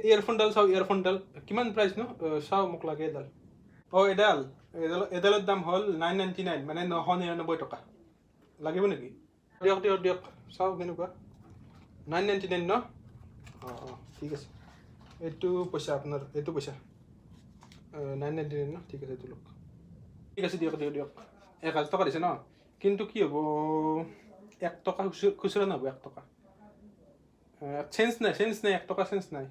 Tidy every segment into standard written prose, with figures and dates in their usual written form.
ইয়েৰফোনডাল চাওঁ, ইয়েৰফোনডাল কিমান প্ৰাইচনো চাওঁ, মোক লাগে এডাল। অঁ, এডাল এডাল এডালৰ দাম হ'ল 999, মানে 999 টকা। লাগিব নেকি? দিয়ক দিয়ক দিয়ক, চাওঁ কেনেকুৱা। 999 ন? অঁ অঁ, ঠিক আছে। এইটো পইচা আপোনাৰ, এইটো পইচা 999 ন? ঠিক আছে, এইটো লওক। ঠিক আছে, দিয়ক দিয়ক দিয়ক। 1000 টকা দিছে ন? কিন্তু কি হ'ব, 1 টকা খুচুৰা নহ'ব? 1 টকা চেঞ্জ নাই? চেঞ্জ নাই, 1 টকা চেঞ্জ নাই।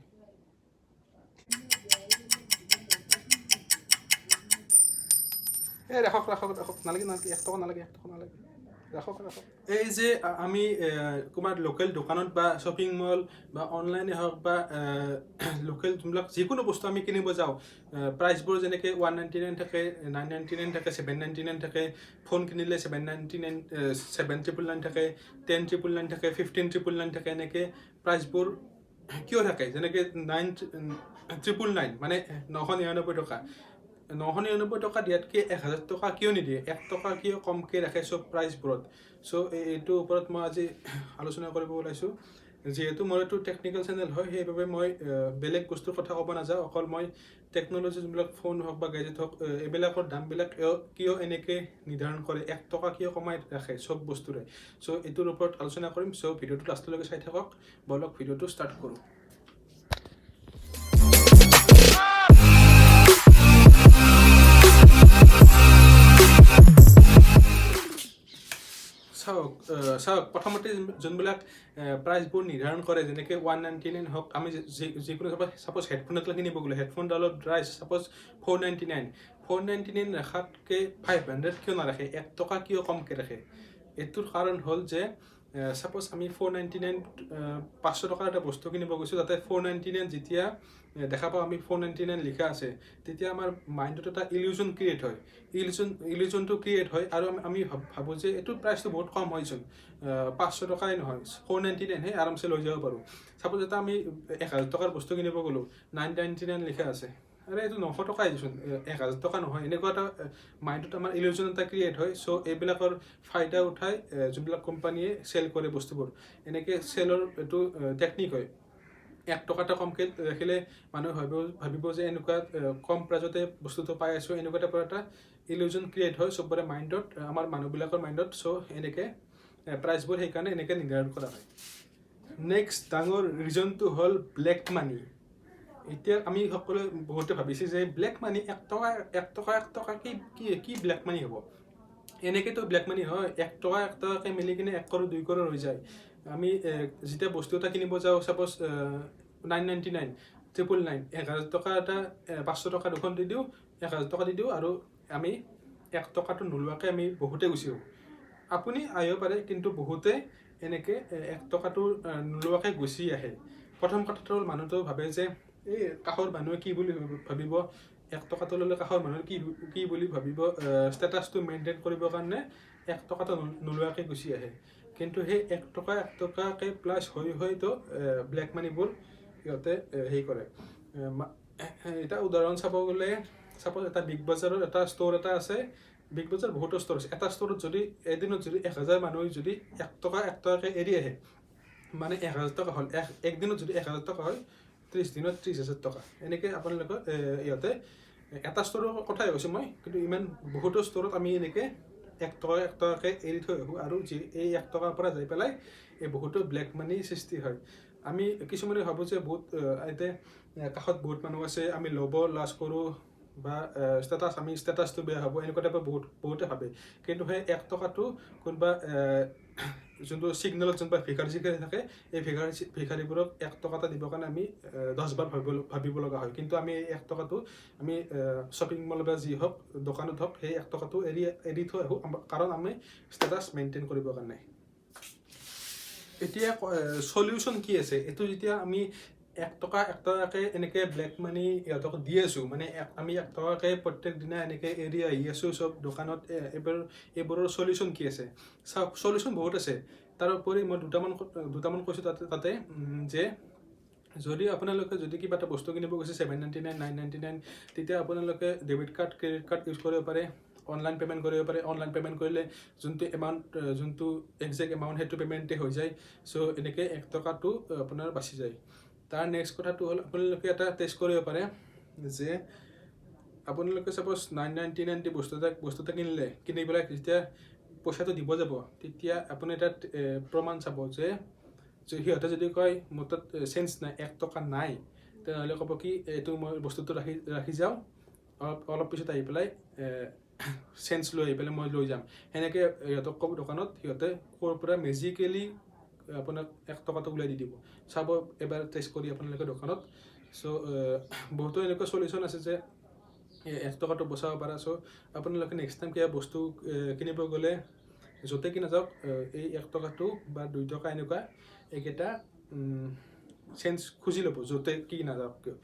এই ৰাখক ৰাখক ৰাখক, নালাগে নালাগে, 1 টকা নালাগে, 1 টকা নালাগে, ৰাখক ৰাখক। এই যে আমি ক'ৰবাত লোকেল দোকানত বা শ্বপিং মল বা অনলাইনে হওক বা লোকেল যোনবিলাক যিকোনো বস্তু আমি কিনিব যাওঁ, প্ৰাইচবোৰ যেনেকৈ 199 থাকে, 999 থাকে, 799 থাকে, ফোন কিনিলে 799, 7999 থাকে, 10999 থাকে, 15999 থাকে, এনেকৈ প্ৰাইচবোৰ কিয় থাকে? যেনেকৈ 9999, মানে 999 টকা। 999 টকা দিয়াতকৈ 1000 টকা কিয় নিদিয়ে? 1 টকা কিয় কমকৈ ৰাখে চব প্ৰাইচবোৰত? চ' এইটোৰ ওপৰত মই আজি আলোচনা কৰিব ওলাইছোঁ। যিহেতু মোৰ এইটো টেকনিকেল চেনেল হয়, সেইবাবে মই বেলেগ বস্তুৰ কথা ক'ব নাযাওঁ। অকল মই টেকন'লজি যোনবিলাক ফোন হওক বা গেজেট হওক, এইবিলাকৰ দামবিলাক কিয় কিয় এনেকৈ নিৰ্ধাৰণ কৰে, 1 টকা কিয় কমাই ৰাখে চব বস্তুৰে, চ' এইটোৰ ওপৰত আলোচনা কৰিম। চ' ভিডিঅ'টো লাষ্টলৈকে চাই থাকক। ব'লক, ভিডিঅ'টো ষ্টাৰ্ট কৰোঁ। চাওক চাওক, প্ৰথমতে যোনবিলাক প্ৰাইচবোৰ নিৰ্ধাৰণ কৰে, যেনেকৈ 199 হওক, আমি যিকোনো ছাপ'জ হেডফোন এটা কিনিব গ'লোঁ, হেডফোনডালৰ প্ৰাইচ ছাপ'জ 499। 499 ৰখাতকৈ 500 কিয় নাৰাখে? 1 টকা কিয় কমকৈ ৰাখে? এইটোৰ কাৰণ হ'ল যে ছাপ'জ আমি 499, 500 টকাৰ এটা বস্তু কিনিব গৈছোঁ, তাতে 499 যেতিয়া দেখা পাওঁ আমি, 499 লিখা আছে, তেতিয়া আমাৰ মাইণ্ডত এটা ইলিউজন ক্ৰিয়েট হয়। ইলিউজনটো ক্ৰিয়েট হয় আৰু আমি ভাবোঁ যে এইটোৰ প্ৰাইচটো বহুত কম হয়চোন, 500 টকাই নহয়, 499হে, আৰামছে লৈ যাব পাৰোঁ। ছাপ'জ এটা আমি 1000 টকাৰ বস্তু কিনিব গ'লোঁ, 999 লিখা আছে, আৰে এইটো 900 টকাই দেচোন, 1000 টকা নহয়, এনেকুৱা এটা মাইণ্ডত আমাৰ ইলিউজন এটা ক্ৰিয়েট হয়। চ' এইবিলাকৰ ফাইদা উঠাই যোনবিলাক কোম্পানীয়ে চেল কৰে বস্তুবোৰ, এনেকৈ চেলৰ এইটো টেকনিক হয়। 1 টকা এটা কমকৈ ৰাখিলে মানুহে ভাবিব ভাবিব যে এনেকুৱা কম প্ৰাইজতে বস্তুটো পাই আছোঁ। এনেকুৱা টাইপৰ এটা ইলিউজন ক্ৰিয়েট হয় চবৰে মাইণ্ডত, আমাৰ মানুহবিলাকৰ মাইণ্ডত। চ' এনেকৈ প্ৰাইচবোৰ সেইকাৰণে এনেকৈ নিৰ্ধাৰণ কৰা হয়। নেক্সট ডাঙৰ ৰিজনটো হ'ল ব্লেক মানি। এতিয়া আমি সকলোৱে বহুতে ভাবিছে যে ব্লেক মানি, 1 টকা 1 টকা 1 টকা কি কি কি ব্লেক মানি হ'ব? এনেকৈতো ব্লেক মানি হয়, 1 টকা 1 টকাকৈ মিলি কিনে 1 কৰোৰ, 2 কৰোৰ হৈ যায়। আমি যেতিয়া বস্তু এটা কিনিব যাওঁ, ছাপ'জ 999, 999, 1000 টকা এটা, 500 টকা দুখন দি দিওঁ, 1000 টকা দি দিওঁ আৰু আমি 1 টকাটো নোলোৱাকৈ আমি বহুতে গুচি আহোঁ। আপুনি আহিব পাৰে, কিন্তু বহুতে এনেকৈ 1 টকাটো নোলোৱাকৈ গুচি আহে। প্ৰথম কথাটো হ'ল মানুহটো ভাবে যে এই কাষৰ মানুহে কি বুলি ভাবিব, 1 টকাটো ল'লে কাষৰ মানুহে কি কি বুলি ভাবিব। ষ্টেটাছটো মেইনটেইন কৰিবৰ কাৰণে 1 টকাটো নোলোৱাকৈ গুচি আহে। কিন্তু সেই 1 টকা 1 টকাকৈ প্লাছ হৈ হয়তো ব্লেক মানিবোৰ সিহঁতে হেৰি কৰে। এটা উদাহৰণ চাব গ'লে, চাপ'জ এটা বিগ বজাৰৰ এটা ষ্ট'ৰ এটা আছে, বিগ বজাৰ বহুতো ষ্ট'ৰ আছে, এটা ষ্ট'ৰত যদি এদিনত যদি 1000 মানুহ যদি 1 টকা 1 টকাকৈ এৰি আহে, মানে 1000 টকা হ'ল। একদিনত যদি 1000 টকা হয়, 30 দিনত 30,000 টকা। এনেকৈ আপোনালোকৰ ইহঁতে, এটা ষ্ট'ৰৰ কথাই কৈছোঁ মই, কিন্তু ইমান বহুতো ষ্ট'ৰত আমি এনেকৈ 1 টকা 1 টকাকৈ এৰি থৈ আহোঁ আৰু যি এই 1 টকাৰ পৰা যাই পেলাই এই বহুতো ব্লেক মানি সৃষ্টি হয়। আমি কিছুমানে ভাবোঁ যে বহুত এতিয়া কাষত বহুত মানুহ আছে, আমি ল'ব লাজ কৰোঁ বা ষ্টেটাছ, আমি ষ্টেটাছটো বেয়া হ'ব, এনেকুৱা টাইপৰ বহুতে ভাবে। কিন্তু সেই 1 টকাটো কোনোবা যোনটো ছিগনেলত যোনবা ভিখাৰী চিখাৰী থাকে, এই ভিখাৰীবোৰক 1 টকা এটা দিবৰ কাৰণে আমি 10 বাৰ ভাবিব লগা হয়। কিন্তু আমি এই 1 টকাটো আমি শ্বপিং মল বা যি হওক, দোকানত হওক, সেই 1 টকাটো এৰি এৰি থৈ আহোঁ, কাৰণ আমি ষ্টেটাছ মেইনটেইন কৰিবৰ কাৰণে। এতিয়া চলিউশ্যন কি আছে? এইটো যেতিয়া আমি 1 টকা 1 টকাকৈ এনেকৈ ব্লেক মানি ইহঁতক দি আছোঁ, মানে আমি 1 টকাকৈ প্ৰত্যেক দিনা এনেকৈ এৰি আহি আছোঁ চব দোকানত, এইবোৰৰ চলিউশ্যন কি আছে? চাওক, চলিউশ্যন বহুত আছে। তাৰোপৰি মই দুটামান কৈছোঁ তাতে যে যদি আপোনালোকে যদি কিবা এটা বস্তু কিনিব গৈছে 799, 999, তেতিয়া আপোনালোকে debit card, credit card use কৰিব পাৰে, অনলাইন পে'মেণ্ট কৰিব পাৰে। অনলাইন পে'মেণ্ট কৰিলে যোনটো এমাউণ্ট, যোনটো একজেক্ট এমাউণ্ট, সেইটো পে'মেণ্টেই হৈ যায়। চ' এনেকৈ 1 টকাটো আপোনাৰ বাচি যায়। তাৰ নেক্সট কথাটো হ'ল, আপোনালোকে এটা টেষ্ট কৰিব পাৰে যে আপোনালোকে ছাপ'জ 999 দি বস্তু এটা কিনিলে, কিনি পেলাই যেতিয়া পইচাটো দিব যাব, তেতিয়া আপুনি এটা প্ৰমাণ চাব যে সিহঁতে যদি কয় মোৰ তাত চেঞ্জ নাই, 1 টকা নাই, তেনেহ'লে ক'ব কি এইটো মই বস্তুটো ৰাখি ৰাখি যাওঁ, অলপ অলপ পিছত আহি পেলাই চেঞ্জ লৈ আহি পেলাই মই লৈ যাম। সেনেকৈ সিহঁতক ক'ব দোকানত, সিহঁতে ক'ৰ পৰা মেজিকেলি আপোনাক 1 টকাটো ওলাই দি দিব। চাব এবাৰ টেষ্ট কৰি আপোনালোকে দোকানত। চ' বহুতো এনেকুৱা চলিউশ্যন আছে যে এই 1 টকাটো বচাব পাৰা। চ' আপোনালোকে নেক্সট টাইম কিবা বস্তু কিনিব গ'লে, য'তে কিনা যাওক, এই 1 টকাটো বা 2 টকা এনেকুৱা এইকেইটা চেঞ্জ খুজি ল'ব, য'তে কি নাযাওক কিয়।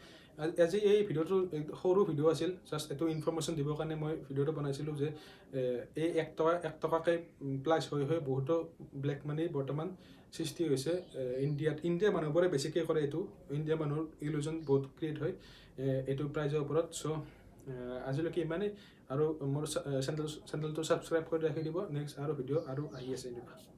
আজি এই ভিডিঅ'টো সৰু ভিডিঅ' আছিল, জাষ্ট এইটো ইনফৰ্মেশ্যন দিবৰ কাৰণে মই ভিডিঅ'টো বনাইছিলোঁ যে এই 1 টকা 1 টকাকৈ প্লাছ হৈ হৈ বহুতো ব্লেক মানি বৰ্তমান সৃষ্টি হৈছে ইণ্ডিয়াত। ইণ্ডিয়াৰ মানুহবোৰে বেছিকৈ কৰে এইটো। ইণ্ডিয়াৰ মানুহৰ ইলুজন বহুত ক্ৰিয়েট হয় এইটো প্ৰাইজৰ ওপৰত। চ' আজিলৈকে ইমানেই আৰু মোৰ চেনেলটো ছাবস্ক্ৰাইব কৰি ৰাখি দিব। নেক্সট আৰু ভিডিঅ' আৰু আহি আছে এনেকুৱা।